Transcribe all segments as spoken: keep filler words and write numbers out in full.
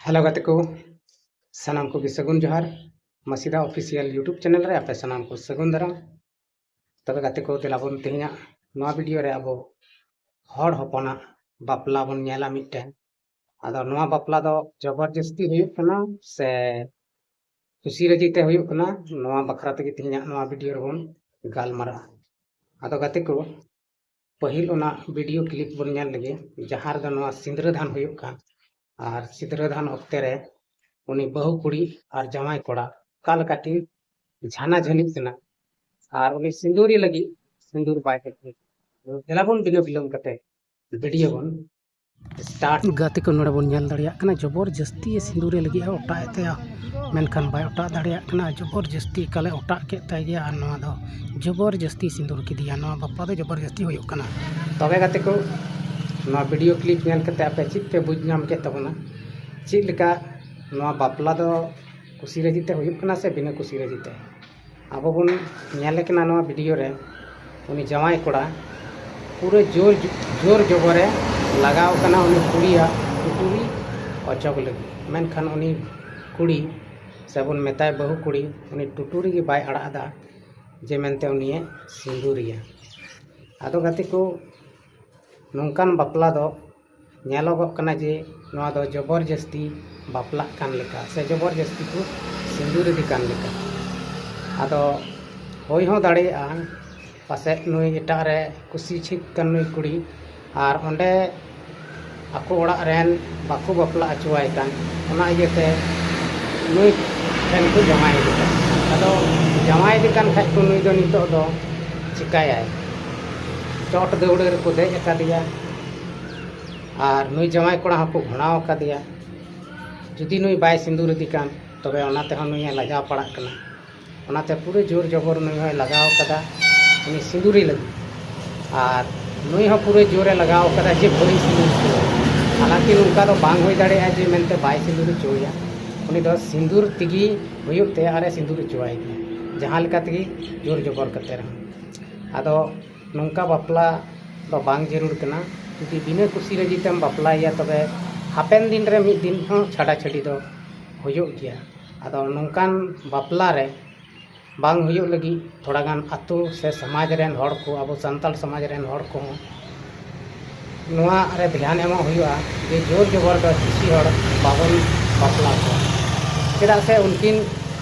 Hello ᱜᱟᱛᱮ ᱠᱚ, ᱥᱟᱱᱟᱢ ᱠᱚᱜᱮ ᱥᱟᱹᱜᱩᱱ ᱡᱚᱦᱟᱨ᱾ ᱢᱟᱥᱤᱫᱟ ᱚᱯᱷᱤᱥᱤᱭᱟᱞ YouTube ᱪᱮᱱᱮᱞ ᱨᱮ ᱟᱯᱮ ᱥᱟᱱᱟᱢ ᱠᱚ ᱥᱟᱹᱜᱩᱱ ᱫᱟᱨᱟᱢ᱾ ᱛᱚᱵᱮ ᱜᱟᱛᱮ ᱠᱚ, ᱫᱮᱞᱟ ᱵᱚᱱ ᱛᱮᱦᱮᱧᱟᱜ ᱱᱚᱣᱟ ᱵᱷᱤᱰᱤᱭᱳ ᱨᱮ ᱟᱵᱚ ᱦᱚᱲ ᱦᱚᱯᱚᱱᱟᱜ ᱵᱟᱯᱞᱟ ᱵᱚᱱ ᱧᱮᱞᱟ ᱢᱤᱫᱴᱮᱱ᱾ ᱟᱫᱚ ᱱᱚᱣᱟ ᱵᱟᱯᱞᱟ ᱫᱚ ᱡᱚᱵᱚᱨ ᱡᱟᱹᱥᱛᱤ ᱦᱩᱭᱩᱜ ᱠᱟᱱᱟ ᱥᱮ ᱠᱩᱥᱤ ᱨᱟᱹᱡᱤ ᱛᱮ ᱦᱩᱭᱩᱜ ᱠᱟᱱᱟ, ᱱᱚᱣᱟ ᱵᱟᱠᱷᱨᱟ ᱛᱮᱜᱮ ᱛᱮᱦᱮᱧᱟᱜ ᱱᱚᱣᱟ ᱵᱷᱤᱰᱤᱭᱳ ᱨᱮᱵᱚᱱ ᱜᱟᱞᱢᱟᱨᱟᱜᱼᱟ᱾ ᱟᱫᱚ ᱜᱟᱛᱮ ᱠᱚ, ᱯᱟᱹᱦᱤᱞ ᱚᱱᱟ ᱵᱷᱤᱰᱤᱭᱳ ᱠᱞᱤᱯ ᱵᱚᱱ ᱧᱮᱞ ᱞᱮᱜᱮ, ᱡᱟᱦᱟᱸ ᱨᱮᱫᱚ ᱱᱚᱣᱟ ᱥᱤᱸᱫᱽᱨᱟᱹ ᱫᱟᱱ ᱦᱩᱭᱩᱜ ᱠᱟᱱ᱾ ᱟᱨ ᱥᱤᱸᱫᱽᱨᱟᱹ ᱫᱟᱱ ᱚᱠᱛᱮ ᱨᱮ ᱩᱱᱤ ᱵᱟᱹᱦᱩ ᱠᱩᱲᱤ ᱟᱨ ᱡᱟᱶᱟᱭ ᱠᱚᱲᱟ ᱚᱠᱟ ᱞᱮᱠᱟ ᱠᱤᱱ ᱡᱷᱟᱱᱟ ᱡᱷᱟᱹᱱᱤᱜ ᱠᱟᱱᱟ, ᱟᱨ ᱩᱱᱤ ᱥᱤᱸᱫᱩᱨᱤ ᱞᱟᱹᱜᱤᱫ ᱥᱤᱸᱫᱩᱨ ᱵᱟᱭ ᱦᱮᱡ ᱞᱮᱱᱟ᱾ ᱫᱮᱞᱟ ᱵᱚᱱ ᱵᱤᱱᱟᱹ ᱵᱤᱞᱚᱢ ᱠᱟᱛᱮ ᱵᱷᱤᱰᱤᱭᱳ ᱵᱚᱱ ᱥᱴᱟᱨᱴ᱾ ᱜᱟᱛᱮ ᱠᱚ, ᱱᱚᱰᱮ ᱵᱚᱱ ᱧᱮᱞ ᱫᱟᱲᱮᱭᱟᱜ ᱠᱟᱱᱟ, ᱡᱚᱵᱚᱨ ᱡᱟᱹᱥᱛᱤ ᱥᱤᱸᱫᱩᱨᱤ ᱞᱟᱹᱜᱤᱫ ᱮ ᱚᱴᱟᱜ ᱮᱫ ᱛᱟᱭᱟ, ᱢᱮᱱᱠᱷᱟᱱ ᱵᱟᱭ ᱚᱴᱟᱜ ᱫᱟᱲᱮᱭᱟᱜ ᱠᱟᱱᱟ᱾ ᱡᱚᱵᱚᱨ ᱡᱟᱹᱥᱛᱤ ᱮᱠᱟᱞᱮ ᱚᱴᱟᱜ ᱠᱮᱫ ᱛᱟᱭ ᱜᱮᱭᱟ, ᱟᱨ ᱱᱚᱣᱟ ᱫᱚ ᱡᱚᱵᱚᱨ ᱡᱟᱹᱥᱛᱤ ᱥᱤᱸᱫᱩᱨ ᱠᱮᱫᱮᱭᱟ᱾ ᱱᱚᱣᱟ ᱵᱟᱯᱞᱟ ᱫᱚ ᱡᱚᱵᱚᱨ ᱡᱟᱹᱥᱛᱤ ᱦᱩᱭᱩᱜ ᱠᱟᱱᱟ᱾ ᱛᱚᱵᱮ ᱜᱟᱛᱮ ᱠᱚ, ᱱᱚᱣᱟ ᱵᱷᱤᱰᱤᱭᱳ ᱠᱞᱤᱯ ᱧᱮᱞ ᱠᱟᱛᱮ ᱟᱯᱮ ᱪᱮᱫ ᱯᱮ ᱵᱩᱡᱽ ᱧᱟᱢ ᱠᱮᱫ ᱛᱟᱵᱚᱱᱟ? ᱪᱮᱫ ᱞᱮᱠᱟ ᱱᱚᱣᱟ ᱵᱟᱯᱞᱟ ᱫᱚ ᱠᱩᱥᱤ ᱨᱟᱹᱡᱤ ᱛᱮ ᱦᱩᱭᱩᱜ ᱠᱟᱱᱟ ᱥᱮ ᱵᱤᱱᱟᱹ ᱠᱩᱥᱤ ᱨᱟᱹᱡᱤ ᱛᱮ? ᱟᱵᱚ ᱵᱚᱱ ᱧᱮᱞᱮ ᱠᱟᱱᱟ ᱱᱚᱣᱟ ᱵᱷᱤᱰᱤᱭᱳ ᱨᱮ, ᱩᱱᱤ ᱡᱟᱶᱟᱭ ᱠᱚᱲᱟ ᱯᱩᱨᱟᱹ ᱡᱳᱨ, ᱡᱳᱨ ᱡᱚᱵᱚᱨᱮ ᱞᱟᱜᱟᱣ ᱠᱟᱱᱟ ᱩᱱᱤ ᱠᱩᱲᱤᱭᱟᱜ ᱴᱩᱴᱩᱨᱤ ᱚᱪᱚᱜ ᱞᱟᱹᱜᱤᱫ᱾ ᱢᱮᱱᱠᱷᱟᱱ ᱩᱱᱤ ᱠᱩᱲᱤ, ᱥᱮ ᱵᱚᱱ ᱢᱮᱛᱟᱭ ᱵᱟᱹᱦᱩ ᱠᱩᱲᱤ, ᱩᱱᱤ ᱴᱩᱴᱩᱨᱤ ᱜᱮ ᱵᱟᱭ ᱟᱲᱟᱜ ᱮᱫᱟ, ᱡᱮ ᱢᱮᱱᱛᱮ ᱩᱱᱤᱭᱮ ᱥᱤᱸᱫᱩᱨᱤᱭᱟ᱾ ᱟᱫᱚ ᱜᱟᱛᱮ ᱠᱚ, ᱱᱚᱝᱠᱟᱱ ᱵᱟᱯᱞᱟ ᱫᱚ ᱧᱮᱞᱚᱜᱚᱜ ᱠᱟᱱᱟ ᱡᱮ ᱱᱚᱣᱟ ᱫᱚ ᱡᱚᱵᱚᱨ ᱡᱟᱹᱥᱛᱤ ᱵᱟᱯᱞᱟᱜ ᱠᱟᱱ ᱞᱮᱠᱟ ᱥᱮ ᱡᱚᱵᱚᱨ ᱡᱟᱹᱥᱛᱤ ᱠᱚ ᱥᱤᱸᱫᱩᱨ ᱤᱫᱤ ᱠᱟᱱ ᱞᱮᱠᱟ᱾ ᱟᱫᱚ ᱦᱩᱭ ᱦᱚᱸ ᱫᱟᱲᱮᱭᱟᱜᱼᱟ, ᱯᱟᱥᱮᱡ ᱱᱩᱭ ᱮᱴᱟᱜ ᱨᱮ ᱠᱩᱥᱤ ᱪᱷᱤᱠ ᱠᱟᱱ ᱱᱩᱭ ᱠᱩᱲᱤ, ᱟᱨ ᱚᱸᱰᱮ ᱟᱠᱚ ᱚᱲᱟᱜ ᱨᱮᱱ ᱵᱟᱠᱚ ᱵᱟᱯᱞᱟ ᱦᱚᱪᱚᱣᱟᱭ ᱠᱟᱱ, ᱚᱱᱟ ᱤᱭᱟᱹᱛᱮ ᱱᱩᱭ ᱴᱷᱮᱱ ᱠᱚ ᱡᱟᱶᱟᱭ ᱮᱫᱮ ᱠᱟᱱ᱾ ᱟᱫᱚ ᱡᱟᱶᱟᱭ ᱮᱫᱮ ᱠᱟᱱ ᱠᱷᱟᱡ ᱠᱚ, ᱱᱩᱭ ᱫᱚ ᱱᱤᱛᱚᱜ ᱫᱚ ᱪᱤᱠᱟᱭᱟᱭ? ᱪᱚᱴ ᱫᱟᱹᱣᱲᱟᱹ ᱨᱮᱠᱚ ᱫᱮᱡ ᱟᱠᱟᱫᱮᱭᱟ, ᱟᱨ ᱱᱩᱭ ᱡᱟᱶᱟᱭ ᱠᱚᱲᱟ ᱦᱚᱸᱠᱚ ᱜᱷᱚᱲᱟᱣ ᱟᱠᱟᱫᱮᱭᱟ᱾ ᱡᱩᱫᱤ ᱱᱩᱭ ᱵᱟᱭ ᱥᱤᱸᱫᱩᱨ ᱤᱫᱤ ᱠᱟᱱ, ᱛᱚᱵᱮ ᱚᱱᱟ ᱛᱮᱦᱚᱸ ᱱᱩᱭᱮ ᱞᱟᱡᱟᱣ ᱯᱟᱲᱟᱜ ᱠᱟᱱᱟ᱾ ᱚᱱᱟᱛᱮ ᱯᱩᱨᱟᱹ ᱡᱳᱨ ᱡᱚᱵᱚᱨ ᱱᱩᱭ ᱦᱚᱸᱭ ᱞᱟᱜᱟᱣ ᱠᱟᱫᱟ ᱩᱱᱤ ᱥᱤᱸᱫᱩᱨᱤ ᱞᱟᱹᱜᱤᱫ, ᱟᱨ ᱱᱩᱭ ᱦᱚᱸ ᱯᱩᱨᱟᱹ ᱡᱳᱨᱮ ᱞᱟᱜᱟᱣ ᱠᱟᱫᱟ ᱡᱮ ᱵᱟᱹᱧ ᱥᱤᱸᱫᱩᱨ ᱦᱚᱪᱚᱣᱟᱭᱟ᱾ ᱦᱟᱞᱟᱝᱠᱤ ᱱᱚᱝᱠᱟ ᱫᱚ ᱵᱟᱝ ᱦᱩᱭ ᱫᱟᱲᱮᱭᱟᱜᱼᱟ ᱡᱮ ᱢᱮᱱᱛᱮ ᱵᱟᱭ ᱥᱤᱸᱫᱩᱨ ᱦᱚᱪᱚᱣᱟᱭᱟ, ᱩᱱᱤ ᱫᱚ ᱥᱤᱸᱫᱩᱨ ᱛᱮᱜᱮ ᱦᱩᱭᱩᱜ ᱛᱟᱭᱟ ᱟᱨᱮ ᱥᱤᱸᱫᱩᱨ ᱦᱚᱪᱚᱣᱟᱭ ᱜᱮᱭᱟ᱾ ᱡᱟᱦᱟᱸ ᱞᱮᱠᱟ ᱛᱮᱜᱮ ᱡᱳᱨ ᱡᱚᱵᱚᱨ ᱠᱟᱛᱮ ᱨᱮᱦᱚᱸ᱾ ᱟᱫᱚ ᱱᱚᱝᱠᱟ ᱵᱟᱯᱞᱟ ᱫᱚ ᱵᱟᱝ ᱡᱟᱹᱨᱩᱲ ᱠᱟᱱᱟ᱾ ᱡᱩᱫᱤ ᱵᱤᱱᱟᱹ ᱠᱩᱥᱤ ᱨᱟᱹᱡᱤ ᱛᱮᱢ ᱵᱟᱯᱞᱟᱭᱮᱭᱟ, ᱛᱚᱵᱮ ᱦᱟᱯᱮᱱ ᱫᱤᱱ ᱨᱮ ᱢᱤᱫ ᱫᱤᱱ ᱦᱚᱸ ᱪᱷᱟᱰᱟ ᱪᱷᱟᱹᱰᱤ ᱫᱚ ᱦᱩᱭᱩᱜ ᱜᱮᱭᱟ᱾ ᱟᱫᱚ ᱱᱚᱝᱠᱟᱱ ᱵᱟᱯᱞᱟ ᱨᱮ ᱵᱟᱝ ᱦᱩᱭᱩᱜ ᱞᱟᱹᱜᱤᱫ ᱛᱷᱚᱲᱟ ᱜᱟᱱ ᱟᱛᱳ ᱥᱮ ᱥᱚᱢᱟᱡᱽ ᱨᱮᱱ ᱦᱚᱲ ᱠᱚ, ᱟᱵᱚ ᱥᱟᱱᱛᱟᱲ ᱥᱚᱢᱟᱡᱽ ᱨᱮᱱ ᱦᱚᱲ ᱠᱚᱦᱚᱸ ᱱᱚᱣᱟ ᱨᱮ ᱫᱷᱮᱭᱟᱱ ᱮᱢᱚᱜ ᱦᱩᱭᱩᱜᱼᱟ ᱡᱮ ᱡᱳᱨ ᱡᱚᱵᱚᱨ ᱫᱚ ᱦᱤᱥᱤ ᱦᱚᱲ ᱵᱟᱵᱚᱱ ᱵᱟᱯᱞᱟ ᱠᱚᱣᱟ᱾ ᱪᱮᱫᱟᱜ ᱥᱮ ᱩᱱᱠᱤᱱ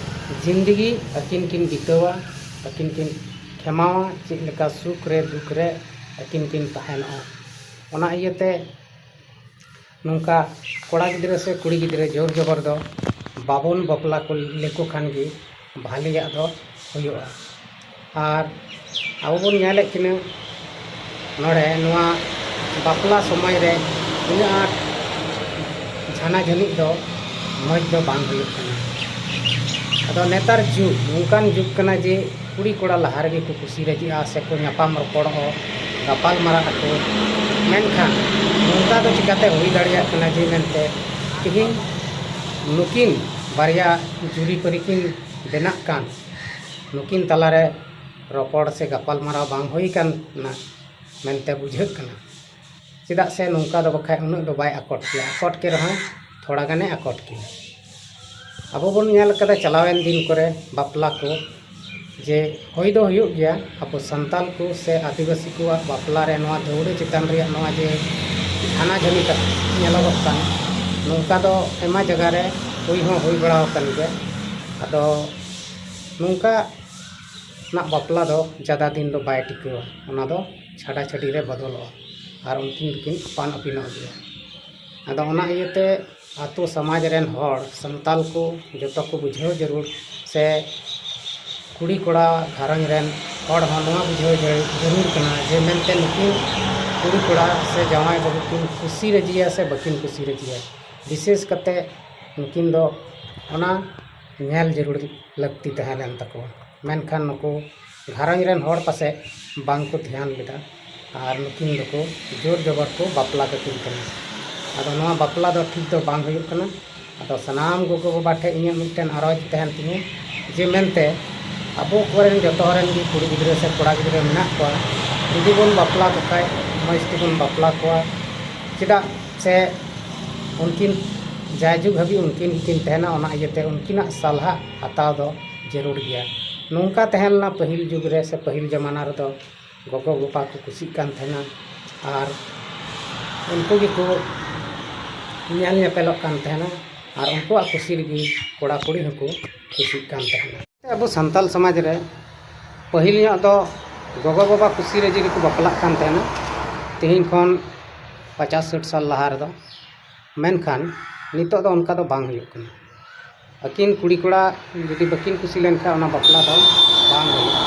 ᱡᱤᱱᱫᱮᱜᱤ ᱟᱹᱠᱤᱱ ᱠᱤᱱ ᱵᱤᱛᱟᱹᱣᱟ, ᱟᱹᱠᱤᱱ ᱠᱤᱱ ᱠᱷᱮᱢᱟᱣᱟ, ᱪᱮᱫ ᱞᱮᱠᱟ ᱥᱩᱠ ᱨᱮ ᱫᱩᱠ ᱨᱮ ᱟᱹᱠᱤᱱ ᱠᱤᱱ ᱛᱟᱦᱮᱱᱚᱜᱼᱟ᱾ ᱚᱱᱟ ᱤᱭᱟᱹᱛᱮ ᱱᱚᱝᱠᱟ ᱠᱚᱲᱟ ᱜᱤᱫᱽᱨᱟᱹ ᱥᱮ ᱠᱩᱲᱤ ᱜᱤᱫᱽᱨᱟᱹ ᱡᱳᱨ ᱡᱚᱵᱚᱨ ᱫᱚ ᱵᱟᱵᱚᱱ ᱵᱟᱯᱞᱟ ᱠᱚ ᱞᱮᱠᱚ ᱠᱷᱟᱱ ᱜᱮ ᱵᱷᱟᱞᱮᱭᱟᱜ ᱫᱚ ᱦᱩᱭᱩᱜᱼᱟ᱾ ᱟᱨ ᱟᱵᱚ ᱵᱚᱱ ᱧᱮᱞᱮᱫ ᱠᱤᱱᱟᱹ ᱱᱚᱰᱮ ᱱᱚᱣᱟ ᱵᱟᱯᱞᱟ ᱥᱚᱢᱚᱭ ᱨᱮ ᱩᱱᱟᱹᱜ ᱟᱸᱴ ᱡᱷᱟᱱᱟ ᱡᱷᱟᱹᱱᱤᱡ ᱫᱚ ᱢᱚᱡᱽ ᱫᱚ ᱵᱟᱝ ᱦᱩᱭᱩᱜ ᱠᱟᱱᱟ᱾ ᱟᱫᱚ ᱱᱮᱛᱟᱨ ᱡᱩᱜᱽ ᱱᱚᱝᱠᱟᱱ ᱡᱩᱜᱽ ᱠᱟᱱᱟ ᱡᱮ ᱠᱩᱲᱤ ᱠᱚᱲᱟ ᱞᱟᱦᱟ ᱨᱮᱜᱮ ᱠᱚ ᱠᱩᱥᱤ ᱨᱟᱹᱡᱤᱜᱼᱟ ᱥᱮᱠᱚ ᱧᱟᱯᱟᱢ ᱨᱚᱯᱚᱲᱚᱜᱼᱟ, ᱜᱟᱯᱟᱞ ᱢᱟᱨᱟᱜ ᱟᱠᱚ᱾ ᱢᱮᱱᱠᱷᱟᱱ ᱱᱚᱝᱠᱟ ᱫᱚ ᱪᱤᱠᱟᱹᱛᱮ ᱦᱩᱭ ᱫᱟᱲᱮᱭᱟᱜ ᱠᱟᱱᱟ ᱡᱮ ᱢᱮᱱᱛᱮ ᱛᱮᱦᱮᱧ ᱱᱩᱠᱤᱱ ᱵᱟᱨᱭᱟ ᱡᱩᱨᱤ ᱯᱟᱹᱨᱤ ᱠᱤᱱ ᱵᱮᱱᱟᱜ ᱠᱟᱱ, ᱱᱩᱠᱤᱱ ᱛᱟᱞᱟᱨᱮ ᱨᱚᱯᱚᱲ ᱥᱮ ᱜᱟᱯᱟᱞ ᱢᱟᱨᱟᱣ ᱵᱟᱝ ᱦᱩᱭ ᱠᱟᱱᱟ ᱢᱮᱱᱛᱮ ᱵᱩᱡᱷᱟᱹᱜ ᱠᱟᱱᱟ᱾ ᱪᱮᱫᱟᱜ ᱥᱮ ᱱᱚᱝᱠᱟ ᱫᱚ ᱵᱟᱠᱷᱟᱡ ᱩᱱᱟᱹᱜ ᱫᱚ ᱵᱟᱭ ᱟᱠᱚᱴ ᱠᱮᱭᱟ, ᱟᱠᱚᱴ ᱠᱮ ᱨᱮᱦᱚᱸ ᱛᱷᱚᱲᱟ ᱜᱟᱱᱮ ᱟᱠᱚᱴ ᱠᱮᱭᱟ᱾ ᱟᱵᱚ ᱵᱚᱱ ᱧᱮᱞ ᱠᱟᱫᱟ ᱪᱟᱞᱟᱣᱮᱱ ᱫᱤᱱ ᱠᱚᱨᱮ ᱵᱟᱯᱞᱟ ᱠᱚ ᱡᱮ ᱦᱩᱭ ᱫᱚ ᱦᱩᱭᱩᱜ ᱜᱮᱭᱟ, ᱟᱵᱚ ᱥᱟᱱᱛᱟᱞ ᱠᱚ ᱥᱮ ᱟᱹᱫᱤᱵᱟᱹᱥᱤ ᱠᱚᱣᱟᱜ ᱵᱟᱯᱞᱟ ᱨᱮ ᱱᱚᱣᱟ ᱫᱟᱹᱣᱲᱟᱹ ᱪᱮᱛᱟᱱ ᱨᱮᱭᱟᱜ ᱱᱚᱣᱟ ᱡᱮ ᱡᱷᱟᱱᱟ ᱡᱷᱟᱹᱱᱤ ᱠᱟᱛᱮ ᱧᱮᱞᱚᱜᱚᱜ ᱠᱟᱱ, ᱱᱚᱝᱠᱟ ᱫᱚ ᱟᱭᱢᱟ ᱡᱟᱭᱜᱟ ᱨᱮ ᱦᱩᱭ ᱦᱚᱸ ᱦᱩᱭ ᱵᱟᱲᱟ ᱟᱠᱟᱱ ᱜᱮᱭᱟ᱾ ᱟᱫᱚ ᱱᱚᱝᱠᱟ ᱱᱟᱜ ᱵᱟᱯᱞᱟ ᱫᱚ ᱡᱟᱫᱟ ᱫᱤᱱ ᱫᱚ ᱵᱟᱭ ᱴᱤᱠᱟᱹᱣᱟ, ᱚᱱᱟ ᱫᱚ ᱪᱷᱟᱰᱟ ᱪᱷᱟᱹᱰᱤ ᱨᱮ ᱵᱚᱫᱚᱞᱚᱜᱼᱟ ᱟᱨ ᱩᱱᱠᱤᱱ ᱫᱚᱠᱤᱱ ᱟᱯᱟᱱ ᱟᱹᱯᱤᱱᱚᱜ ᱜᱮᱭᱟ᱾ ᱟᱫᱚ ᱚᱱᱟ ᱤᱭᱟᱹᱛᱮ ᱟᱛᱳ ᱥᱚᱢᱟᱡᱽ ᱨᱮᱱ ᱦᱚᱲ ᱥᱟᱱᱛᱟᱞ ᱠᱚ ᱡᱚᱛᱚ ᱠᱚ ᱵᱩᱡᱷᱟᱹᱣ ᱡᱟᱹᱨᱩᱲ ᱥᱮ ᱠᱩᱲᱤ ᱠᱚᱲᱟ ᱜᱷᱟᱨᱚᱸᱡᱽ ᱨᱮᱱ ᱦᱚᱲ ᱦᱚᱸ ᱱᱚᱣᱟ ᱵᱩᱡᱷᱟᱹᱣ ᱡᱟᱹᱨᱩᱲ ᱠᱟᱱᱟ ᱡᱮ ᱢᱮᱱᱛᱮ ᱱᱩᱠᱤᱱ ᱠᱩᱲᱤ ᱠᱚᱲᱟ ᱥᱮ ᱡᱟᱶᱟᱭ ᱵᱟᱹᱵᱩ ᱠᱤᱱ ᱠᱩᱥᱤ ᱨᱟᱹᱡᱤᱭᱟ ᱥᱮ ᱵᱟᱹᱠᱤᱱ ᱠᱩᱥᱤ ᱨᱟᱹᱡᱤᱭᱟ᱾ ᱵᱤᱥᱮᱥ ᱠᱟᱛᱮ ᱱᱩᱠᱤᱱ ᱫᱚ ᱚᱱᱟ ᱧᱮᱞ ᱡᱟᱹᱨᱩᱲ ᱞᱟᱹᱠᱛᱤ ᱛᱟᱦᱮᱸ ᱞᱮᱱ ᱛᱟᱠᱚᱣᱟ, ᱢᱮᱱᱠᱷᱟᱱ ᱱᱩᱠᱩ ᱜᱷᱟᱨᱚᱸᱡᱽ ᱨᱮᱱ ᱦᱚᱲ ᱯᱟᱥᱮᱡ ᱵᱟᱝ ᱠᱚ ᱫᱷᱮᱭᱟᱱ ᱞᱮᱫᱟ ᱟᱨ ᱱᱩᱠᱤᱱ ᱫᱚᱠᱚ ᱡᱳᱨ ᱡᱚᱵᱚᱨ ᱠᱚ ᱵᱟᱯᱞᱟ ᱠᱟᱹᱠᱤᱱ ᱠᱟᱱᱟ᱾ ᱟᱫᱚ ᱱᱚᱣᱟ ᱵᱟᱯᱞᱟ ᱫᱚ ᱴᱷᱤᱠ ᱫᱚ ᱵᱟᱝ ᱦᱩᱭᱩᱜ ᱠᱟᱱᱟ᱾ ᱟᱫᱚ ᱥᱟᱱᱟᱢ ᱜᱚᱜᱚ ᱵᱟᱵᱟ ᱴᱷᱮᱱ ᱤᱧᱟᱹᱜ ᱢᱤᱫᱴᱮᱱ ᱟᱨᱚᱡᱽ ᱛᱟᱦᱮᱱ ᱛᱤᱧᱟᱹ ᱡᱮ ᱢᱮᱱᱛᱮ ᱟᱵᱚ ᱠᱚᱨᱮᱱ ᱡᱚᱛᱚ ᱨᱮᱱ ᱜᱮ ᱠᱩᱲᱤ ᱜᱤᱫᱽᱨᱟᱹ ᱥᱮ ᱠᱚᱲᱟ ᱜᱤᱫᱽᱨᱟᱹ ᱢᱮᱱᱟᱜ ᱠᱚᱣᱟ, ᱡᱩᱫᱤ ᱵᱚᱱ ᱵᱟᱯᱞᱟ ᱠᱚ ᱠᱷᱟᱡ ᱢᱚᱡᱽ ᱛᱮᱵᱚᱱ ᱵᱟᱯᱞᱟ ᱠᱚᱣᱟ᱾ ᱪᱮᱫᱟᱜ ᱥᱮ ᱩᱱᱠᱤᱱ ᱡᱟᱭᱡᱩᱜᱽ ᱦᱟᱹᱵᱤᱡ ᱩᱱᱠᱤᱱ ᱜᱮᱠᱤᱱ ᱛᱟᱦᱮᱱᱟ, ᱚᱱᱟ ᱤᱭᱟᱹᱛᱮ ᱩᱱᱠᱤᱱᱟᱜ ᱥᱟᱞᱦᱟ ᱦᱟᱛᱟᱣ ᱫᱚ ᱡᱟᱹᱨᱩᱲ ᱜᱮᱭᱟ᱾ ᱱᱚᱝᱠᱟ ᱛᱟᱦᱮᱸ ᱞᱮᱱᱟ ᱯᱟᱹᱦᱤᱞ ᱡᱩᱜᱽ ᱨᱮ ᱥᱮ ᱯᱟᱹᱦᱤᱞ ᱡᱟᱢᱟᱱᱟ ᱨᱮᱫᱚ, ᱜᱚᱜᱚ ᱵᱟᱵᱟ ᱠᱚ ᱠᱩᱥᱤᱜ ᱠᱟᱱ ᱛᱟᱦᱮᱱᱟ ᱟᱨ ᱩᱱᱠᱩ ᱜᱮᱠᱚ ᱧᱮᱞ ᱧᱮᱯᱮᱞᱚᱜ ᱠᱟᱱ ᱛᱟᱦᱮᱱᱟ ᱟᱨ ᱩᱱᱠᱩᱣᱟᱜ ᱠᱩᱥᱤ ᱨᱮᱜᱮ ᱠᱚᱲᱟ ᱠᱩᱲᱤ ᱦᱚᱸᱠᱚ ᱠᱩᱥᱤᱜ ᱠᱟᱱ ᱛᱟᱦᱮᱱᱟ᱾ ᱟᱵᱚ ᱥᱟᱱᱛᱟᱞ ᱥᱚᱢᱟᱡᱽ ᱨᱮ ᱯᱟᱹᱦᱤᱞ ᱧᱚᱜ ᱫᱚ ᱜᱚᱜᱚ ᱵᱟᱵᱟ ᱠᱩᱥᱤ ᱨᱟᱹᱡᱤ ᱨᱮᱠᱚ ᱵᱟᱯᱞᱟᱜ ᱠᱟᱱ ᱛᱟᱦᱮᱱᱟ, ᱛᱮᱦᱮᱧ ᱠᱷᱚᱱ ᱯᱚᱪᱟᱥ ᱥᱟᱴ ᱥᱟᱞ ᱞᱟᱦᱟ ᱨᱮᱫᱚ᱾ ᱢᱮᱱᱠᱷᱟᱱ ᱱᱤᱛᱚᱜ ᱫᱚ ᱚᱱᱠᱟ ᱫᱚ ᱵᱟᱝ ᱦᱩᱭᱩᱜ ᱠᱟᱱᱟ᱾ ᱟᱹᱠᱤᱱ ᱠᱩᱲᱤ ᱠᱚᱲᱟ ᱡᱩᱫᱤ ᱵᱟᱹᱠᱤᱱ ᱠᱩᱥᱤ ᱞᱮᱱᱠᱷᱟᱱ ᱚᱱᱟ ᱵᱟᱯᱞᱟ ᱫᱚ ᱵᱟᱝ ᱦᱩᱭᱩᱜᱼᱟ᱾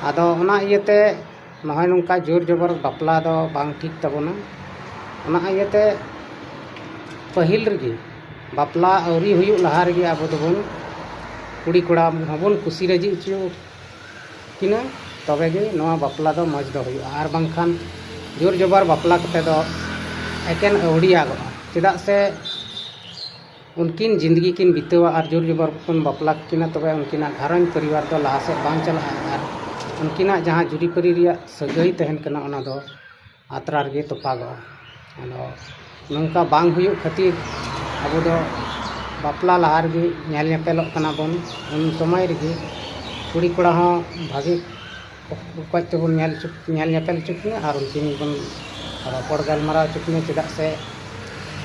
ᱟᱫᱚ ᱚᱱᱟ ᱤᱭᱟᱹᱛᱮ ᱱᱚᱜᱼᱚᱭ ᱱᱚᱝᱠᱟ ᱡᱳᱨ ᱡᱚᱵᱚᱨ ᱵᱟᱯᱞᱟ ᱫᱚ ᱵᱟᱝ ᱴᱷᱤᱠ ᱛᱟᱵᱚᱱᱟ᱾ ᱚᱱᱟ ᱤᱭᱟᱹᱛᱮ ᱯᱟᱹᱦᱤᱞ ᱨᱮᱜᱮ, ᱵᱟᱯᱞᱟ ᱟᱹᱣᱨᱤ ᱦᱩᱭᱩᱜ ᱞᱟᱦᱟ ᱨᱮᱜᱮ ᱟᱵᱚ ᱫᱚᱵᱚᱱ ᱠᱩᱲᱤ ᱠᱚᱲᱟ ᱦᱚᱸᱵᱚᱱ ᱠᱩᱥᱤ ᱨᱟᱹᱡᱤ ᱦᱚᱪᱚ ᱠᱤᱱᱟ, ᱛᱚᱵᱮ ᱜᱮ ᱱᱚᱣᱟ ᱵᱟᱯᱞᱟ ᱫᱚ ᱢᱚᱡᱽ ᱫᱚ ᱦᱩᱭᱩᱜᱼᱟ᱾ ᱟᱨ ᱵᱟᱝᱠᱷᱟᱱ ᱡᱳᱨ ᱡᱚᱵᱚᱨ ᱵᱟᱯᱞᱟ ᱠᱟᱛᱮ ᱫᱚ ᱮᱠᱮᱱ ᱟᱹᱣᱲᱤᱭᱟᱜᱚᱜᱼᱟ᱾ ᱪᱮᱫᱟᱜ ᱥᱮ ᱩᱱᱠᱤᱱ ᱡᱤᱱᱫᱜᱤ ᱠᱤᱱ ᱵᱤᱛᱟᱹᱣᱟ ᱟᱨ ᱡᱳᱨ ᱡᱚᱵᱚᱨ ᱵᱚᱱ ᱵᱟᱯᱞᱟ ᱠᱤᱱᱟ, ᱛᱚᱵᱮ ᱩᱱᱠᱤᱱᱟᱜ ᱜᱷᱟᱨᱚᱸᱡᱽ ᱯᱚᱨᱤᱵᱟᱨ ᱫᱚ ᱞᱟᱦᱟ ᱥᱮᱫ ᱵᱟᱝ ᱪᱟᱞᱟᱜᱼᱟ ᱟᱨ ᱩᱱᱠᱤᱱᱟᱜ ᱡᱟᱦᱟᱸ ᱡᱩᱨᱤᱯᱟᱹᱨᱤ ᱨᱮᱭᱟᱜ ᱥᱟᱹᱜᱟᱹᱭ ᱛᱟᱦᱮᱱ ᱠᱟᱱᱟ, ᱚᱱᱟ ᱫᱚ ᱟᱛᱨᱟ ᱨᱮᱜᱮ ᱛᱚᱯᱟᱜᱚᱜᱼᱟ᱾ ᱟᱫᱚ ᱱᱚᱝᱠᱟ ᱵᱟᱝ ᱦᱩᱭᱩᱜ ᱠᱷᱟᱹᱛᱤᱨ ᱟᱵᱚ ᱫᱚ ᱵᱟᱯᱞᱟ ᱞᱟᱦᱟ ᱨᱮᱜᱮ ᱧᱮᱞ ᱧᱮᱯᱮᱞᱚᱜ ᱠᱟᱱᱟ ᱵᱚᱱ᱾ ᱩᱱ ᱥᱚᱢᱚᱭ ᱨᱮᱜᱮ ᱠᱩᱲᱤ ᱠᱚᱲᱟ ᱦᱚᱸ ᱵᱷᱟᱜᱮ ᱚᱠᱚᱡ ᱛᱮᱵᱚᱱ ᱧᱮᱞ ᱦᱚᱪᱚ, ᱧᱮᱞ ᱧᱮᱯᱮᱞ ᱦᱚᱪᱚ ᱠᱤᱱᱟ ᱟᱨ ᱩᱱᱠᱤᱱ ᱵᱚᱱ ᱨᱚᱯᱚᱲ ᱜᱟᱞᱢᱟᱨᱟᱣ ᱦᱚᱪᱚ ᱠᱤᱱᱟ᱾ ᱪᱮᱫᱟᱜ ᱥᱮ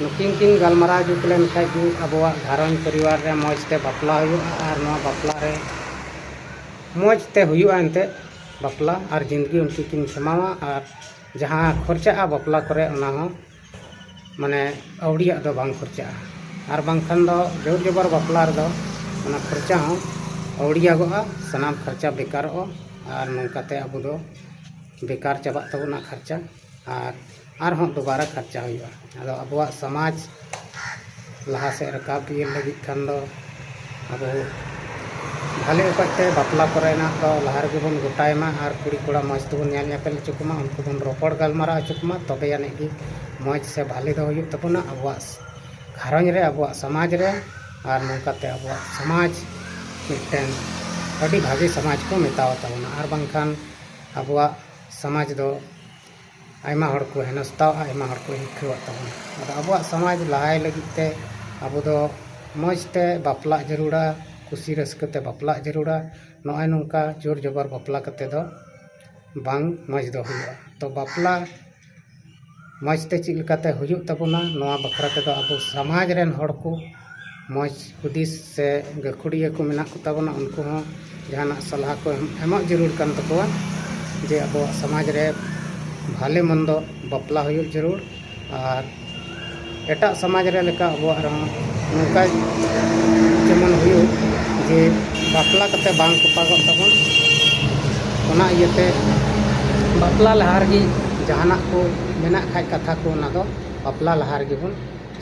ᱱᱩᱠᱤᱱ ᱠᱤᱱ ᱜᱟᱞᱢᱟᱨᱟᱣ ᱡᱩᱛ ᱞᱮᱱ ᱠᱷᱟᱡ ᱜᱮ ᱟᱵᱚᱣᱟᱜ ᱜᱷᱟᱨᱚᱸᱡᱽ ᱯᱚᱨᱤᱵᱟᱨ ᱨᱮ ᱢᱚᱡᱽ ᱛᱮ ᱵᱟᱯᱞᱟ ᱦᱩᱭᱩᱜᱼᱟ ᱟᱨ ᱱᱚᱣᱟ ᱵᱟᱯᱞᱟ ᱨᱮ ᱢᱚᱡᱽ ᱛᱮ ᱦᱩᱭᱩᱜᱼᱟ ᱮᱱᱛᱮᱫ ᱵᱟᱯᱞᱟ, ᱟᱨ ᱡᱤᱱᱫᱜᱤ ᱩᱱᱠᱤᱱ ᱠᱤᱱ ᱠᱷᱮᱢᱟᱣᱟ ᱟᱨ ᱡᱟᱦᱟᱸ ᱠᱷᱚᱨᱪᱟᱜᱼᱟ ᱵᱟᱯᱞᱟ ᱠᱚᱨᱮ, ᱚᱱᱟ ᱦᱚᱸ ᱢᱟᱱᱮ ᱟᱹᱣᱲᱤᱭᱟᱜ ᱫᱚ ᱵᱟᱝ ᱠᱷᱚᱨᱪᱟᱜᱼᱟ᱾ ᱟᱨ ᱵᱟᱝᱠᱷᱟᱱ ᱫᱚ ᱡᱳᱨ ᱡᱚᱵᱚᱨ ᱵᱟᱯᱞᱟ ᱨᱮᱫᱚ ᱚᱱᱟ ᱠᱷᱚᱨᱪᱟ ᱦᱚᱸ ᱟᱹᱣᱲᱤᱭᱟᱜᱚᱜᱼᱟ, ᱥᱟᱱᱟᱢ ᱠᱷᱚᱨᱪᱟ ᱵᱮᱠᱟᱨᱚᱜᱼᱟ᱾ ᱟᱨ ᱱᱚᱝᱠᱟᱛᱮ ᱟᱵᱚ ᱫᱚ ᱵᱮᱠᱟᱨ ᱪᱟᱵᱟᱜ ᱛᱟᱵᱚᱱᱟ ᱠᱷᱚᱨᱪᱟ, ᱟᱨ ᱟᱨᱦᱚᱸ ᱫᱩᱵᱟᱨᱟ ᱠᱷᱚᱨᱪᱟ ᱦᱩᱭᱩᱜᱼᱟ᱾ ᱟᱫᱚ ᱟᱵᱚᱣᱟᱜ ᱥᱚᱢᱟᱡᱽ ᱞᱟᱦᱟ ᱥᱮᱫ ᱨᱟᱠᱟᱵ ᱤᱫᱤ ᱞᱟᱹᱜᱤᱫ ᱠᱷᱟᱱ ᱫᱚ ᱟᱵᱚ ᱵᱷᱟᱞᱮ ᱚᱠᱚᱡ ᱛᱮ ᱵᱟᱯᱞᱟ ᱠᱚᱨᱮᱱᱟᱜ ᱫᱚ ᱞᱟᱦᱟ ᱨᱮᱜᱮ ᱵᱚᱱ ᱜᱚᱴᱟᱭ ᱢᱟ ᱟᱨ ᱠᱩᱲᱤ ᱠᱚᱲᱟ ᱢᱚᱡᱽ ᱛᱮᱵᱚᱱ ᱧᱮᱞ ᱧᱮᱯᱮᱞ ᱦᱚᱪᱚ ᱠᱚᱢᱟ, ᱩᱱᱠᱩ ᱵᱚᱱ ᱨᱚᱯᱚᱲ ᱜᱟᱞᱢᱟᱨᱟᱣ ᱦᱚᱪᱚ ᱠᱚᱢᱟ, ᱛᱚᱵᱮ ᱟᱹᱱᱤᱡ ᱜᱮ ᱢᱚᱡᱽ ᱥᱮ ᱵᱷᱟᱞᱮ ᱫᱚ ᱦᱩᱭᱩᱜ ᱛᱟᱵᱚᱱᱟ ᱟᱵᱚᱣᱟᱜ ᱜᱷᱟᱨᱚᱸᱡᱽ ᱨᱮ, ᱟᱵᱚᱣᱟᱜ ᱥᱚᱢᱟᱡᱽ ᱨᱮ᱾ ᱟᱨ ᱱᱚᱝᱠᱟᱛᱮ ᱟᱵᱚᱣᱟᱜ ᱥᱚᱢᱟᱡᱽ ᱢᱤᱫᱴᱮᱱ ᱟᱹᱰᱤ ᱵᱷᱟᱜᱮ ᱥᱚᱢᱟᱡᱽ ᱠᱚ ᱢᱮᱛᱟᱣ ᱛᱟᱵᱚᱱᱟ᱾ ᱟᱨ ᱵᱟᱝᱠᱷᱟᱱ ᱟᱵᱚᱣᱟᱜ ᱥᱚᱢᱟᱡᱽ ᱫᱚ ᱟᱭᱢᱟ ᱦᱚᱲ ᱠᱚ ᱦᱮᱱᱚᱥᱛᱟᱣᱟᱜᱼᱟ, ᱟᱭᱢᱟ ᱦᱚᱲ ᱠᱚ ᱦᱤᱨᱠᱷᱟᱹᱣᱟᱜ ᱛᱟᱵᱚᱱᱟ᱾ ᱟᱫᱚ ᱟᱵᱚᱣᱟᱜ ᱥᱚᱢᱟᱡᱽ ᱞᱟᱦᱟᱭ ᱞᱟᱹᱜᱤᱫ ᱛᱮ ᱟᱵᱚ ᱫᱚ ᱢᱚᱡᱽ ᱛᱮ ᱵᱟᱯᱞᱟᱜ ᱡᱟᱹᱨᱩᱲᱟ, ᱠᱩᱥᱤ ᱨᱟᱹᱥᱠᱟᱹ ᱛᱮ ᱵᱟᱯᱞᱟᱜ ᱡᱟᱹᱨᱩᱲᱟ᱾ ᱱᱚᱜᱼᱚᱭ ᱱᱚᱝᱠᱟ ᱡᱳᱨ ᱡᱚᱵᱚᱨ ᱵᱟᱯᱞᱟ ᱠᱟᱛᱮ ᱫᱚ ᱵᱟᱝ ᱢᱚᱡᱽ ᱫᱚ ᱦᱩᱭᱩᱜᱼᱟ᱾ ᱛᱚ ᱵᱟᱯᱞᱟ ᱢᱚᱡᱽ ᱛᱮ ᱪᱮᱫ ᱞᱮᱠᱟᱛᱮ ᱦᱩᱭᱩᱜ ᱛᱟᱵᱚᱱᱟ, ᱱᱚᱣᱟ ᱵᱟᱠᱷᱨᱟ ᱛᱮᱫᱚ ᱟᱵᱚ ᱥᱚᱢᱟᱡᱽ ᱨᱮᱱ ᱦᱚᱲ ᱠᱚ ᱢᱚᱡᱽ ᱦᱩᱫᱤᱥ ᱥᱮ ᱜᱟᱹᱠᱷᱩᱲᱤᱭᱟᱹ ᱠᱚ ᱢᱮᱱᱟᱜ ᱠᱚ ᱛᱟᱵᱚᱱᱟ, ᱩᱱᱠᱩ ᱦᱚᱸ ᱡᱟᱦᱟᱱᱟᱜ ᱥᱟᱞᱦᱟ ᱠᱚ ᱮᱢ-, ᱮᱢᱚᱜ ᱡᱟᱹᱨᱩᱲ ᱠᱟᱱ ᱛᱟᱠᱚᱣᱟ, ᱡᱮ ᱟᱵᱚᱣᱟᱜ ᱥᱚᱢᱟᱡᱽ ᱨᱮ ᱵᱷᱟᱞᱮ ᱢᱚᱱᱫᱚ ᱵᱟᱯᱞᱟ ᱦᱩᱭᱩᱜ ᱡᱟᱹᱨᱩᱲ᱾ ᱟᱨ ᱮᱴᱟᱜ ᱥᱚᱢᱟᱡᱽ ᱨᱮ ᱞᱮᱠᱟ ᱟᱵᱚᱣᱟᱜ ᱨᱮᱦᱚᱸ ᱱᱚᱝᱠᱟ ᱡᱮᱢᱚᱱ ᱦᱩᱭᱩᱜ, ᱡᱮ ᱵᱟᱯᱞᱟ ᱠᱟᱛᱮ ᱵᱟᱝ ᱛᱚᱯᱟᱜᱚᱜ ᱛᱟᱵᱚᱱ, ᱚᱱᱟ ᱤᱭᱟᱹᱛᱮ ᱵᱟᱯᱞᱟ ᱞᱟᱦᱟ ᱨᱮᱜᱮ ᱡᱟᱦᱟᱱᱟᱜ ᱠᱚ ᱢᱮᱱᱟᱜ ᱠᱷᱟᱡ ᱠᱟᱛᱷᱟ ᱠᱚ, ᱚᱱᱟ ᱫᱚ ᱵᱟᱯᱞᱟ ᱞᱟᱦᱟ ᱨᱮᱜᱮ ᱵᱚᱱ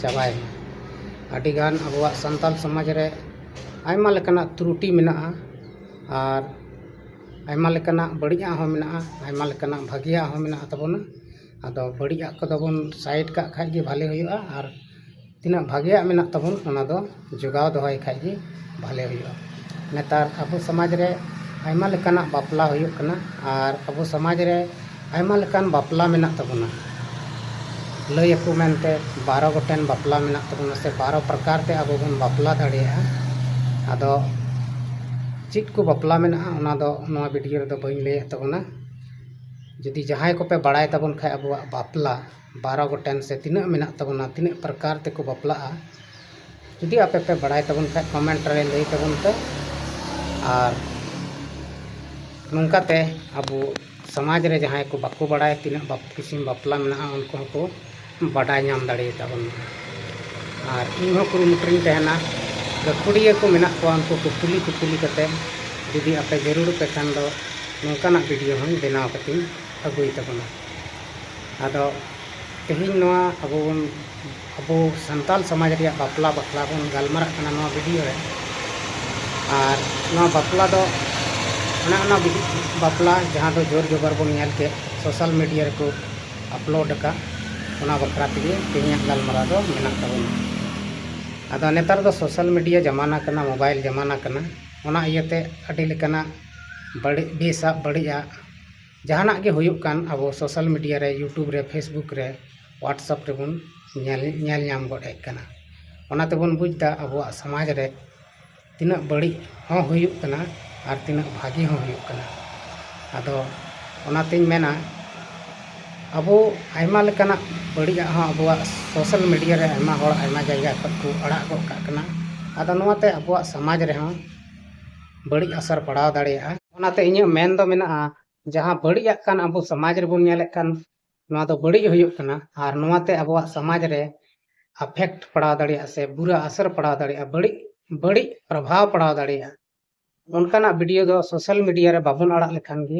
ᱪᱟᱵᱟᱭ ᱢᱟ᱾ ᱟᱹᱰᱤᱜᱟᱱ ᱟᱵᱚᱣᱟᱜ ᱥᱟᱱᱛᱟᱞ ᱥᱚᱢᱟᱡᱽ ᱨᱮ ᱟᱭᱢᱟ ᱞᱮᱠᱟᱱᱟᱜ ᱛᱨᱩᱴᱤ ᱢᱮᱱᱟᱜᱼᱟ, ᱟᱨ ᱟᱭᱢᱟ ᱞᱮᱠᱟᱱᱟᱜ ᱵᱟᱹᱲᱤᱡᱟᱜ ᱦᱚᱸ ᱢᱮᱱᱟᱜᱼᱟ, ᱟᱭᱢᱟ ᱞᱮᱠᱟᱱᱟᱜ ᱵᱷᱟᱹᱜᱤᱭᱟᱜ ᱦᱚᱸ ᱢᱮᱱᱟᱜ ᱛᱟᱵᱚᱱᱟ᱾ ᱟᱫᱚ ᱵᱟᱹᱲᱤᱡᱟᱜ ᱠᱚᱫᱚ ᱵᱚᱱ ᱥᱟᱭᱤᱰ ᱠᱟᱜ ᱠᱷᱟᱡ ᱜᱮ ᱵᱷᱟᱞᱮ ᱦᱩᱭᱩᱜᱼᱟ, ᱟᱨ ᱛᱤᱱᱟᱹᱜ ᱵᱷᱟᱜᱮᱭᱟᱜ ᱢᱮᱱᱟᱜ ᱛᱟᱵᱚᱱ, ᱚᱱᱟ ᱫᱚ ᱡᱚᱜᱟᱣ ᱫᱚᱦᱚᱭ ᱠᱷᱟᱡ ᱜᱮ ᱵᱷᱟᱞᱮ ᱦᱩᱭᱩᱜᱼᱟ᱾ ᱱᱮᱛᱟᱨ ᱟᱵᱚ ᱥᱚᱢᱟᱡᱽ ᱨᱮ ᱟᱭᱢᱟ ᱞᱮᱠᱟᱱᱟᱜ ᱵᱟᱯᱞᱟ ᱦᱩᱭᱩᱜ ᱠᱟᱱᱟ, ᱟᱨ ᱟᱵᱚ ᱥᱚᱢᱟᱡᱽ ᱨᱮ ᱟᱭᱢᱟ ᱞᱮᱠᱟᱱ ᱵᱟᱯᱞᱟ ᱢᱮᱱᱟᱜ ᱛᱟᱵᱚᱱᱟ᱾ ᱞᱟᱹᱭ ᱟᱠᱚ ᱢᱮᱱᱛᱮ ᱵᱟᱨᱚ ᱜᱚᱴᱮᱱ ᱵᱟᱯᱞᱟ ᱢᱮᱱᱟᱜ ᱛᱟᱵᱚᱱᱟ, ᱥᱮ ᱵᱟᱨᱚ ᱯᱨᱚᱠᱟᱨ ᱛᱮ ᱟᱵᱚ ᱵᱚᱱ ᱵᱟᱯᱞᱟ ᱫᱟᱲᱮᱭᱟᱜᱼᱟ᱾ ᱟᱫᱚ ᱪᱮᱫ ᱠᱚ ᱵᱟᱯᱞᱟ ᱢᱮᱱᱟᱜᱼᱟ, ᱚᱱᱟ ᱫᱚ ᱱᱚᱣᱟ ᱵᱷᱤᱰᱤᱭᱳ ᱨᱮᱫᱚ ᱵᱟᱹᱧ ᱞᱟᱹᱭᱮᱫ ᱛᱟᱵᱚᱱᱟ᱾ ᱡᱩᱫᱤ ᱡᱟᱦᱟᱸᱭ ᱠᱚᱯᱮ ᱵᱟᱲᱟᱭ ᱛᱟᱵᱚᱱ ᱠᱷᱟᱡ ᱟᱵᱚᱣᱟᱜ ᱵᱟᱯᱞᱟ ᱵᱟᱨᱚ ᱜᱚᱴᱮᱱ ᱥᱮ ᱛᱤᱱᱟᱹᱜ ᱢᱮᱱᱟᱜ ᱛᱟᱵᱚᱱᱟ, ᱛᱤᱱᱟᱹᱜ ᱯᱨᱚᱠᱟᱨ ᱛᱮᱠᱚ ᱵᱟᱯᱞᱟᱜᱼᱟ, ᱡᱩᱫᱤ ᱟᱯᱮ ᱯᱮ ᱵᱟᱲᱟᱭ ᱛᱟᱵᱚᱱ ᱠᱷᱟᱡ ᱠᱚᱢᱮᱱᱴ ᱨᱮ ᱞᱟᱹᱭ ᱛᱟᱵᱚᱱ ᱯᱮ᱾ ᱟᱨ ᱱᱚᱝᱠᱟᱛᱮ ᱟᱵᱚ ᱥᱚᱢᱟᱡᱽ ᱨᱮ ᱡᱟᱦᱟᱸᱭ ᱠᱚ ᱵᱟᱠᱚ ᱵᱟᱲᱟᱭ, ᱛᱤᱱᱟᱹᱜ ᱵᱟᱯ-, ᱠᱤᱥᱤᱢ ᱵᱟᱯᱞᱟ ᱢᱮᱱᱟᱜᱼᱟ, ᱩᱱᱠᱩ ᱦᱚᱸᱠᱚ ᱵᱟᱰᱟᱭ ᱧᱟᱢ ᱫᱟᱲᱮᱭᱟᱛᱟ ᱵᱚᱱ ᱢᱟ᱾ ᱟᱨ ᱤᱧ ᱦᱚᱸ ᱠᱩᱨᱩᱢᱩᱴᱩ ᱨᱤᱧ ᱛᱟᱦᱮᱱᱟ, ᱜᱟᱹᱠᱷᱩᱲᱤᱭᱟᱹ ᱠᱚ ᱢᱮᱱᱟᱜ ᱠᱚᱣᱟ, ᱩᱱᱠᱩ ᱠᱩᱯᱩᱞᱤ ᱠᱩᱯᱩᱞᱤ ᱠᱟᱛᱮ ᱡᱩᱫᱤ ᱟᱯᱮ ᱡᱟᱹᱨᱩᱲ ᱯᱮ ᱠᱷᱟᱱ ᱫᱚ ᱱᱚᱝᱠᱟᱱᱟᱜ ᱵᱷᱤᱰᱤᱭᱳ ᱦᱚᱸᱧ ᱵᱮᱱᱟᱣ ᱠᱟᱛᱮᱧ ᱟᱹᱜᱩᱭ ᱛᱟᱵᱚᱱᱟ᱾ ᱟᱫᱚ ᱛᱮᱦᱮᱧ ᱱᱚᱣᱟ ᱟᱵᱚ ᱵᱚᱱ, ᱟᱵᱚ ᱥᱟᱱᱛᱟᱞ ᱥᱚᱢᱟᱡᱽ ᱨᱮᱭᱟᱜ ᱵᱟᱯᱞᱟ ᱵᱟᱠᱷᱨᱟ ᱵᱚᱱ ᱜᱟᱞᱢᱟᱨᱟᱜ ᱠᱟᱱᱟ ᱱᱚᱣᱟ ᱵᱷᱤᱰᱤᱭᱳ ᱨᱮ᱾ ᱟᱨ ᱱᱚᱣᱟ ᱵᱟᱯᱞᱟ ᱫᱚ ᱚᱱᱮ ᱚᱱᱟ ᱵᱤ-, ᱵᱟᱯᱞᱟ ᱡᱟᱦᱟᱸ ᱫᱚ ᱡᱳᱨ ᱡᱚᱵᱚᱨ ᱵᱚᱱ ᱧᱮᱞ ᱠᱮᱫ, ᱥᱳᱥᱟᱞ ᱢᱤᱰᱤᱭᱟ ᱨᱮᱠᱚ ᱟᱯᱞᱳᱰ ᱟᱠᱟᱫ, ᱚᱱᱟ ᱵᱟᱠᱷᱨᱟ ᱛᱮᱜᱮ ᱛᱮᱦᱮᱧᱟᱜ ᱜᱟᱞᱢᱟᱨᱟᱣ ᱫᱚ ᱢᱮᱱᱟᱜ ᱛᱟᱵᱚᱱᱟ᱾ ᱟᱫᱚ ᱱᱮᱛᱟᱨ ᱫᱚ ᱥᱳᱥᱟᱞ ᱢᱤᱰᱤᱭᱟ ᱡᱟᱢᱟᱱᱟ ᱠᱟᱱᱟ, ᱢᱳᱵᱟᱭᱤᱞ ᱡᱟᱢᱟᱱᱟ ᱠᱟᱱᱟ, ᱚᱱᱟ ᱤᱭᱟᱹᱛᱮ ᱟᱹᱰᱤ ᱞᱮᱠᱟᱱᱟᱜ ᱵᱟᱹᱲᱤᱡ, ᱵᱮᱥᱟᱜ ᱵᱟᱹᱲᱤᱡᱟᱜ ᱡᱟᱦᱟᱱᱟᱜ ᱜᱮ ᱦᱩᱭᱩᱜ ᱠᱟᱱ, ᱟᱵᱚ social media ᱨᱮ, YouTube ᱨᱮ, Facebook ᱨᱮ, WhatsApp ᱨᱮᱵᱚᱱ ᱧᱮᱞ ᱧᱮᱞ ᱧᱟᱢ ᱜᱚᱫ ᱮᱫ ᱠᱟᱱᱟ᱾ ᱚᱱᱟ ᱛᱮᱵᱚᱱ ᱵᱩᱡᱽ ᱮᱫᱟ ᱟᱵᱚᱣᱟᱜ ᱥᱚᱢᱟᱡᱽ ᱨᱮ ᱛᱤᱱᱟᱹᱜ ᱵᱟᱹᱲᱤᱡ ᱦᱚᱸ ᱦᱩᱭᱩᱜ ᱠᱟᱱᱟ ᱟᱨ ᱛᱤᱱᱟᱹᱜ ᱵᱷᱟᱹᱜᱤ ᱦᱚᱸ ᱦᱩᱭᱩᱜ ᱠᱟᱱᱟ᱾ ᱟᱫᱚ ᱚᱱᱟᱛᱤᱧ ᱢᱮᱱᱟ, ᱟᱵᱚ ᱟᱭᱢᱟ ᱞᱮᱠᱟᱱᱟᱜ ᱵᱟᱹᱲᱤᱡᱟᱜ ᱦᱚᱸ ᱟᱵᱚᱣᱟᱜ social media ᱨᱮ ᱟᱭᱢᱟ ᱦᱚᱲ ᱟᱭᱢᱟ ᱡᱟᱭᱜᱟ ᱠᱷᱚᱱ ᱠᱚ ᱟᱲᱟᱜ ᱜᱚᱫ ᱠᱟᱜ ᱠᱟᱱᱟ᱾ ᱟᱫᱚ ᱱᱚᱣᱟᱛᱮ ᱟᱵᱚᱣᱟᱜ ᱥᱚᱢᱟᱡᱽ ᱨᱮᱦᱚᱸ ᱵᱟᱹᱲᱤᱡ ᱟᱥᱟᱨ ᱯᱟᱲᱟᱣ ᱫᱟᱲᱮᱭᱟᱜᱼᱟ᱾ ᱚᱱᱟᱛᱮ ᱤᱧᱟᱹᱜ ᱢᱮᱱ ᱫᱚ ᱢᱮᱱᱟᱜᱼᱟ, ᱡᱟᱦᱟᱸ ᱵᱟᱹᱲᱤᱡᱟᱜ ᱠᱟᱱ ᱟᱵᱚ ᱥᱚᱢᱟᱡᱽ ᱨᱮᱵᱚᱱ ᱧᱮᱞᱮᱫ ᱠᱟᱱ, ᱱᱚᱣᱟ ᱫᱚ ᱵᱟᱹᱲᱤᱡ ᱦᱩᱭᱩᱜ ᱠᱟᱱᱟ ᱟᱨ ᱱᱚᱣᱟᱛᱮ ᱟᱵᱚᱣᱟᱜ ᱥᱚᱢᱟᱡᱽ ᱨᱮ effect ᱯᱟᱲᱟᱣ ᱫᱟᱲᱮᱭᱟᱜᱼᱟ ᱥᱮ ᱵᱩᱨᱟᱹ ᱟᱥᱟᱨ ᱯᱟᱲᱟᱣ ᱫᱟᱲᱮᱭᱟᱜᱼᱟ, ᱵᱟᱹᱲᱤᱡ ᱵᱟᱹᱲᱤᱡ ᱯᱨᱚᱵᱷᱟᱵᱽ ᱯᱟᱲᱟᱣ ᱫᱟᱲᱮᱭᱟᱜᱼᱟ᱾ ᱚᱱᱠᱟᱱᱟᱜ video ᱫᱚ social media ᱨᱮ ᱵᱟᱵᱚᱱ ᱟᱲᱟᱜ ᱞᱮᱠᱷᱟᱱ ᱜᱮ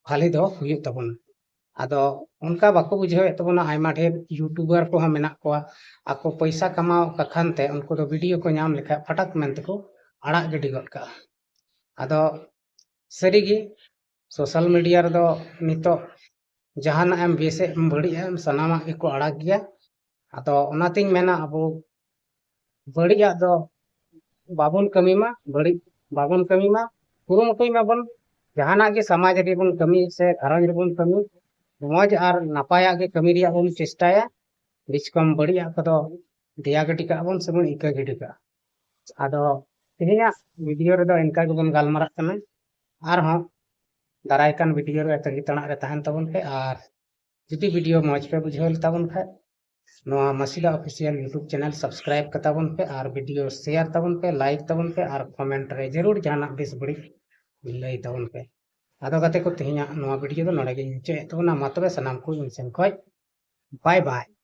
ᱵᱷᱟᱞᱮ ᱫᱚ ᱦᱩᱭᱩᱜ ᱛᱟᱵᱚᱱᱟ᱾ ᱟᱫᱚ ᱚᱱᱠᱟ ᱵᱟᱠᱚ ᱵᱩᱡᱷᱟᱹᱣᱮᱫ ᱛᱟᱵᱚᱱᱟ, ᱟᱭᱢᱟ ᱰᱷᱮᱨ YouTuber ᱠᱚᱦᱚᱸ ᱢᱮᱱᱟᱜ ᱠᱚᱣᱟ, ᱟᱠᱚ ᱯᱚᱭᱥᱟ ᱠᱟᱢᱟᱣ ᱠᱟᱠᱷᱟᱱ ᱛᱮ ᱩᱱᱠᱩ ᱫᱚ video ᱠᱚ ᱧᱟᱢ ᱞᱮᱠᱷᱟᱱ ᱯᱷᱟᱴᱟᱠ ᱢᱮᱱᱛᱮᱠᱚ ᱟᱲᱟᱜ ᱜᱤᱰᱤ ᱜᱚᱫ ᱠᱟᱜᱼᱟ᱾ ᱟᱫᱚ ᱥᱟᱹᱨᱤᱜᱮ social media ᱨᱮᱫᱚ ᱱᱤᱛᱚᱜ ᱡᱟᱦᱟᱱᱟᱜ ᱮᱢ ᱵᱮᱥᱮᱫ ᱮᱢ ᱵᱟᱹᱲᱤᱡ ᱮᱢ ᱥᱟᱱᱟᱢᱟᱜ ᱜᱮᱠᱚ ᱟᱲᱟᱜ ᱜᱮᱭᱟ᱾ ᱟᱫᱚ ᱚᱱᱟᱛᱤᱧ ᱢᱮᱱᱟ, ᱟᱵᱚ ᱵᱟᱹᱲᱤᱡᱟᱜ ᱫᱚ ᱵᱟᱵᱚᱱ ᱠᱟᱹᱢᱤ ᱢᱟ, ᱵᱟᱹᱲᱤᱡ ᱵᱟᱵᱚᱱ ᱠᱟᱹᱢᱤ ᱢᱟ, ᱠᱩᱨᱩᱢᱩᱴᱩᱭ ᱢᱟᱵᱚᱱ ᱡᱟᱦᱟᱱᱟᱜ ᱜᱮ ᱥᱚᱢᱟᱡᱽ ᱨᱮᱵᱚᱱ ᱠᱟᱹᱢᱤ ᱥᱮ ᱜᱷᱟᱨᱚᱸᱡᱽ ᱨᱮᱵᱚᱱ ᱠᱟᱹᱢᱤ, ᱢᱚᱡᱽ ᱟᱨ ᱱᱟᱯᱟᱭᱟᱜ ᱜᱮ ᱠᱟᱹᱢᱤ ᱨᱮᱭᱟᱜ ᱵᱚᱱ ᱪᱮᱥᱴᱟᱭᱟ᱾ ᱵᱮᱥ ᱠᱚᱢ ᱵᱟᱹᱲᱤᱡᱟᱜ ᱠᱚᱫᱚ ᱫᱮᱭᱟ ᱜᱤᱰᱤ ᱠᱟᱜ ᱵᱚᱱ ᱥᱮᱵᱚᱱ ᱤᱠᱟᱹ ᱜᱤᱰᱤ ᱠᱟᱜᱼᱟ᱾ ᱟᱫᱚ ᱛᱮᱦᱮᱧᱟᱜ video ᱨᱮᱫᱚ ᱤᱱᱠᱟ ᱜᱮᱵᱚᱱ ᱜᱟᱞᱢᱟᱨᱟᱜ ᱠᱟᱱᱟ᱾ ᱟᱨᱦᱚᱸ ᱫᱟᱨᱟᱭ ᱠᱟᱱ video ᱨᱮ ᱛᱟᱺᱜᱤ ᱛᱟᱲᱟᱜ ᱨᱮ ᱛᱟᱦᱮᱱ ᱛᱟᱵᱚᱱ ᱯᱮ᱾ ᱟᱨ ᱡᱩᱫᱤ video ᱢᱚᱡᱽ ᱯᱮ ᱵᱩᱡᱷᱟᱹᱣ ᱞᱮ ᱛᱟᱵᱚᱱ ᱠᱷᱟᱡ, ᱱᱚᱣᱟ ᱢᱟᱹᱥᱤᱫᱟ Official YouTube channel subscribe ᱠᱟᱛᱟ ᱵᱚᱱ ᱯᱮ ᱟᱨ video share ᱛᱟᱵᱚᱱ ᱯᱮ, like ᱛᱟᱵᱚᱱ ᱯᱮ ᱟᱨ comment ᱨᱮ ᱡᱟᱹᱨᱩᱲ ᱡᱟᱦᱟᱱᱟᱜ ᱵᱮᱥ ᱵᱟᱹᱲᱤᱡ ᱞᱟᱹᱭ ᱛᱟᱵᱚᱱ ᱯᱮ᱾ ᱟᱫᱚ ᱜᱟᱛᱮ ᱠᱚ, ᱛᱮᱦᱮᱧᱟᱜ ᱱᱚᱣᱟ video ᱫᱚ ᱱᱚᱰᱮ ᱜᱤᱧ ᱢᱩᱪᱟᱹᱫ ᱮᱫ ᱛᱟᱵᱚᱱᱟ᱾ ᱢᱟ ᱛᱚᱵᱮ ᱥᱟᱱᱟᱢ ᱠᱚ ᱤᱧ ᱥᱮᱱ ᱠᱷᱚᱡ bye bye᱾